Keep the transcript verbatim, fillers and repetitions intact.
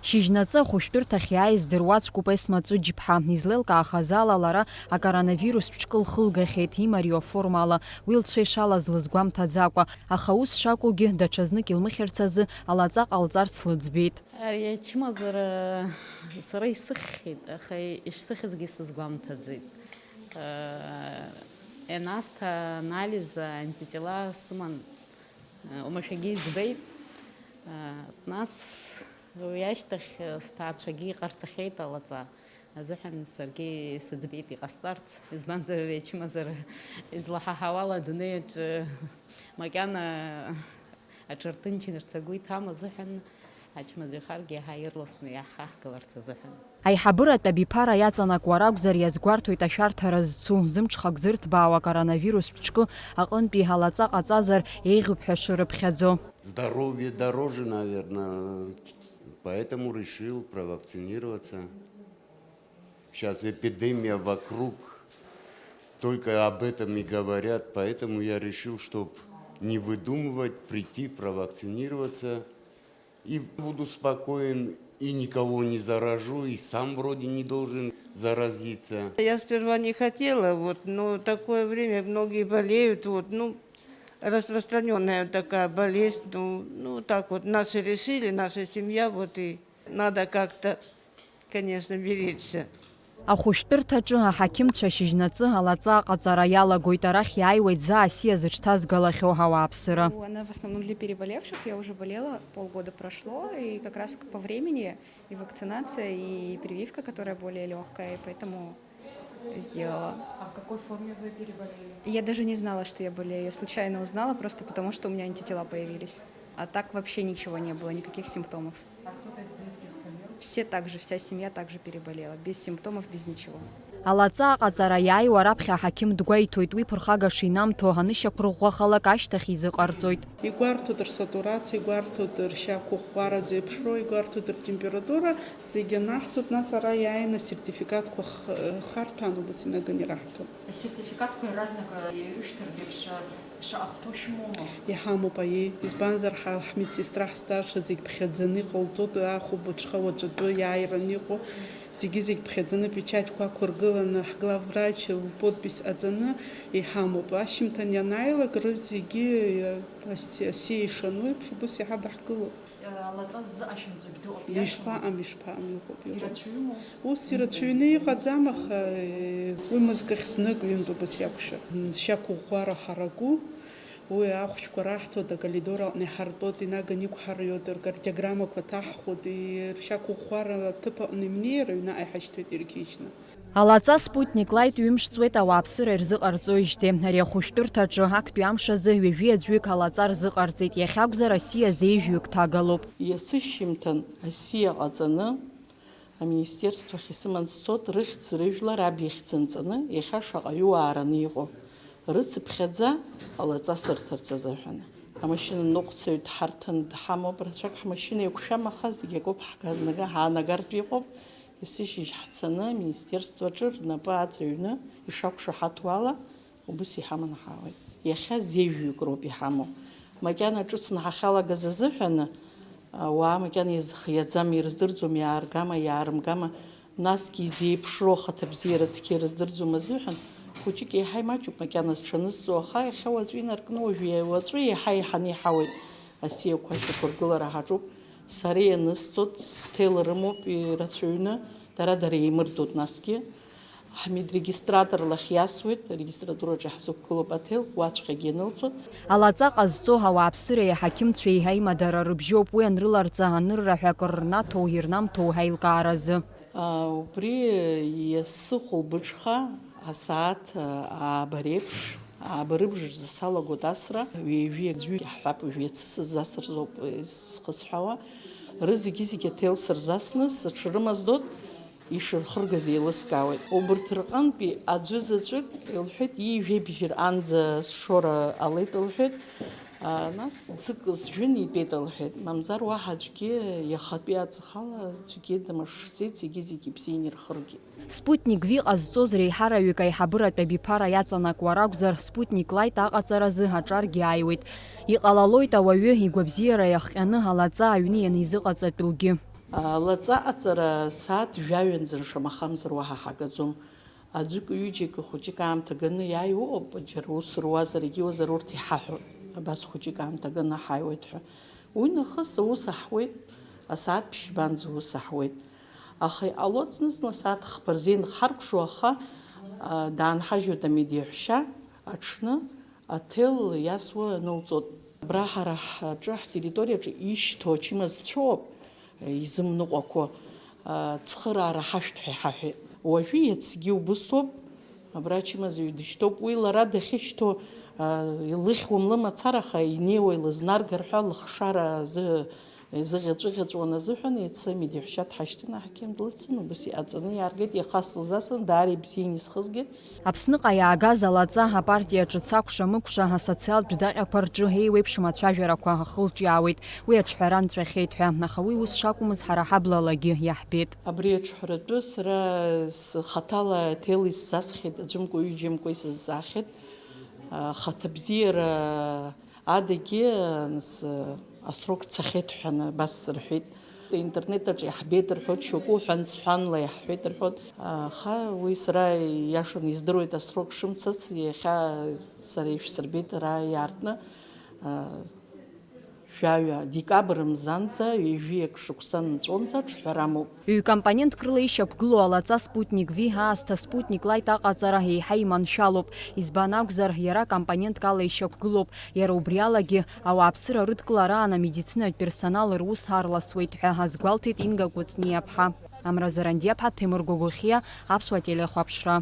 Шьыжьнаҵы ахәышәтәырҭахь иааиз дыруаӡәкуп Есма Ҵәыџьԥҳа. Излеилкаахаз ала, лара акоронавирус ҿкы лхылгахьеит, имариоу аформала, уи лцәа ишалаз лызгәамҭаӡакәа. Аха ус шакәугьы, даҽазнык илмыхьырц азы алаҵа ҟалҵарц лыӡбеит. Ари ачымазара сара исыхьхьеит, аха ишсыхьызгьы сызгәамҭаӡеит. Ианасҭа анализ антитела сыман, оумашәагьы избеит. Нас уи ашьҭахь сҭаацәагьы иҟарҵахьеит алаҵа азыҳәан саргьы сыӡбеит иҟасҵарц, избанзар ари ачымазара излаҳаҳауала адунеи аҿы макьана аҽырҭынчырц агәы иҭам азыҳәан, ачмазаҩхаргьы иаҳа ирласны иаҳхаҳгаларц азыҳәан. Аиҳабыратә абиԥара иаҵанакуа ракәзар, иазгәарҭоит ашәарҭара зцу, зымҽхак зырҭбаауа акоронавирус ҿкы аҟынтәи алаҵа ҟаҵазар еиӷьуп ҳәа шырыԥхьаӡо. Здоровье дороже, наверное, поэтому решил провакцинироваться. Сейчас эпидемия вокруг, только об этом и говорят, поэтому я решил, чтоб не выдумывать, прийти, провакцинироваться, и буду спокоен, и никого не заражу, и сам вроде не должен заразиться. Я сперва не хотела, вот, но такое время, многие болеют, вот, ну, распространённая такая болезнь, ну, ну, так вот, наши решили, наша семья, вот, и надо как-то, конечно, беречься. Ахәышәтәырҭаҿы аҳақьымцәа шьыжьнаҵы алаҵа аҟаҵара иалагоит, арахь иааиуеит заа асиа зыҽҭазгалахьоу ауааԥсыра. Ну, она в основном для переболевших, я уже болела, полгода прошло, и как раз к-, по времени и вакцинация, и прививка, которая более лёгкая, и поэтому сделала. А в какой форме вы переболели? Я даже не знала, что я болею, я случайно узнала, просто потому что у меня антитела появились. А так вообще ничего не было, никаких симптомов. А кто-то из близких болел? Все так же, вся семья так же переболела, без симптомов, без ничего. Алаҵа аҟаҵара иааиуа раԥхьа аҳақьым дгәеиҭоит, уи ԥырхага шинамҭо, анышьақәырӷәӷәахалак ашьҭахь изыҟарҵоит. Игәарҭоит рсатурациа, игәарҭоит ршьақәыӷәӷәара зеиԥшроу, игәарҭоит ртемпература, зегьы анаҳҵоит, нас ара иааины асертификатқәа х-, харҭәаан убас инаганы ираҳҭоит. Асертификатқәа иаразнак ирышәҭартә еиԥш шаҟа хҭоу шәымоума? Иҳамоуп, аиеи. Избанзар, ҳа, ҳмедсестра ҳстарша зегь ԥхьаӡаны иҟалҵоит, ахәылбыҽха уаҵәтәы иааираны иҟоу. Зегьы-зегь ԥхьаӡаны, печатьқәа ақәыргыланы, ҳглавврач лподпись ҟаҵаны иҳамоуп. Ашьымҭан ианааилак, рызегьы аси-, асиа ишану еиԥш, убыс иаҳа даҳгылоуп. Алаҵа ззыҟашәымҵогь дыҟоуп, иашоума? Ишԥаҟам, ишԥаҟам, иҟоуп, иҟоуп. Ирацәаҩума ус? Ус ирацәаҩны иҟаӡам, аха, э, уи мызкы ахь знык-ҩынтә убас иақәшәар. Шьақәыӷәӷәара ҳараку, уи ахәшәқәа раҳҭоит, акалидор аҟны иҳартәоит, инаганы иқәҳарҩуеит, ркардиограммақәа ҭаҳхуеит, и-, ршьақәыӷәӷәара аҭыԥ аҟны имнеир, аҩнаҟа иҳашьҭуеит ирқьиашьны. Алаҵа Спутник Лайт ҩымш ҵуеит ауааԥсыра ирзыҟарҵоижьҭеи. Ари ахәышәтәырҭаҿы актәи амш азы ҩажәи аӡәҩык алаҵа рзыҟарҵеит, иахьакәзар асиа зеижәҩык ҭагалоуп. Есышьыжьымҭан асиа ҟаҵаны, аминистерствахь исыман сцот, рыхьӡ-рыжәла раб ихьӡ анҵаны, иахьа шаҟаҩы уаараны иҟоу, рыцыԥхьаӡа алаҵа сырҭарц азыҳәан. Амашьына ныҟәцаҩ дҳарҭан дҳамоуп, рацәак ҳмашьына еиқәшәам, аха зегь акоуп, ҳганага-, ҳаанагартә иҟоуп. Есышьыжь ҳцаны, аминистерствоаҿы рнапы аҵаҩны, ишақәшаҳаҭу ала, убыс иҳаманы ҳаауеит. Иахьа зеижәҩык роуп иҳамоу. Макьана ҿыцны ҳахьалагаз азыҳәаны, ауаа макьана иазхиаӡам, ирыздырӡом, иааргама, иаарымгама, насгьы изеиԥшроу ахаҭабзиара цқьа ирыздырӡом азыҳәан, хәыҷык еиҳа имаҷуп макьана зҽанызҵо, аха иахьа уаҵәы инаркны уажәы, уаҵәы еиҳа-еиҳаны иҳауеит. Асиақәа ашьақәыргылара ҳаҿуп. Сара ианысҵоит, сҭел рымоуп ирацәаҩны, дара-дара еимырдоит насгьы. Ҳмедрегистратор лахь иасуеит, арегистратураҿы иаҳзықәгылоуп аҭел, уаҵәҟьагьы ианылҵоит. Алаҵа ҟазҵо ауааԥсыреи аҳақьымцәеи еиҳа имадара рыбжьоуп, уи анрыларҵа анырра ҳәа акыр рнаҭо, ирнамҭо ҳәа аилкааразы. А, убри иасыхәылбыҽха асааҭ, а, ааба реиԥш, ааба рыбжаҿ салагоит асра, ҩажәи аӡәы иаҳҳәап, уажә иацы сыззасырзоуп, э, схысҳәаауа. Рызегьы-зегьы аҭел сырзасны сыҽрымаздоит, ишырхыргаз еилыскаауеит. Убырҭ рҟынтәи аӡәы заҵәык, лҳәеит, ҩажәи жәибжь анӡа сшора ҟалеит, лҳәеит. А, нас ӡык зжәын итәеит, лҳәеит. Мамзар уаҳа аӡәгьы иахатәи аҵх ала аӡәгьы дамышшӡеит, зегьы-зегьы ибзианы ирхыргеит. Спутник V ҟазҵоз реиҳараҩык аиҳабыратә абиԥара иаҵанакуа ракәзар, Спутник Лайт аҟаҵаразы аҿаргьы ааиуеит. Иҟалалоит ауаҩы игәабзиара иахҟьаны алаҵа аҩны ианизыҟаҵатәугьы. Лаҵа аҵара сааҭ жәаҩанӡа шамахамзар уаҳа ҳагаӡом. Аӡәык-ҩыџьак хәыҷык аамҭа ганы иааиуоуп, џьара ус руазар, егьиуазар урҭ иҳаҳәон, абас хәыҷык аамҭа ганы ҳааиуеит ҳәа. Уи нахыс аус аҳуеит, асааҭ ԥшьбанӡа аус аҳуеит. Аха иҟалоит зны-зынла асааҭ хԥа рзы инхаркәшо, аха, а, даанҳажьуеит амедеиҳәшьа аҽны, аҭел иасуа анылҵоит. Абра ҳара ҳҿы, ҳтерриториаҿы ишьҭоу ачымазцәоуп, изымныҟәақәо, а, цхыраара ҳашәҭ ҳәа иҳаҳәеит. Уажәы иацгьы убысоуп, абра ачымазаҩ дышьҭоуп, уи лара дахьышьҭоу, а, илыхьуам лымацара, аха инеиуа илызнаргар ҳәа лыхшара азы изыӷьаҵәыӷьаҵәуан азыҳәан, иацы амедеиҳәшьа дҳашьҭын, аҳақьым длыцын, убас иҟаҵаны иааргеит, иаха слызасын, даара ибзиан исхызгеит. Аԥсныҟа иаагаз алаҵа апартиа ҿыц акәша-мыкәша асоциалтә даҟьақәа рҿы еиуеиԥшым ацәажәарақәа ахылҿиаауеит, уи аҿҳәара нҵәахьеит ҳәа, аха уи ус шакәмыз ҳара ҳабла алагьы иаҳбеит. Абри аҿҳәаратәы сара схаҭала аҭел исзасхьеит, аӡәымкәа-ҩыџьамкәа исызҵаахьеит. Ахаҭабзиара адагьы, нас, асрок цахьеит ҳәа абас рҳәеит. Интернет аҿы иаҳбеит рҳәоит, шьоукы уҳәан-сҳәанла иаҳҳәеит рҳәоит. Аха уи сара ииашаны издыруеит асрок шымцац, иахьа сара ишәсырбеит ара иаартны, а, жәаҩа декабр мзанӡа ҩажәи ак шықәса нҵәонӡа аҿҳәара амоуп. Ҩ-компонентк рыла ишьақәгылоу алаҵа Спутник V аасҭа Спутник Лайт аҟаҵара еиҳа иманшәалоуп. Избан акәзар, иара компонентк ала ишьақәгылоуп. Иара убри алагьы, ауааԥсыра рыдкылараан амедицинатә персонал рус аарласуеит ҳәа азгәалҭеит Инга Кәыҵниаԥҳа. Амра Зарандиаԥҳа, Ҭемыр Гогохиа, Аԥсуа телехәаԥшра.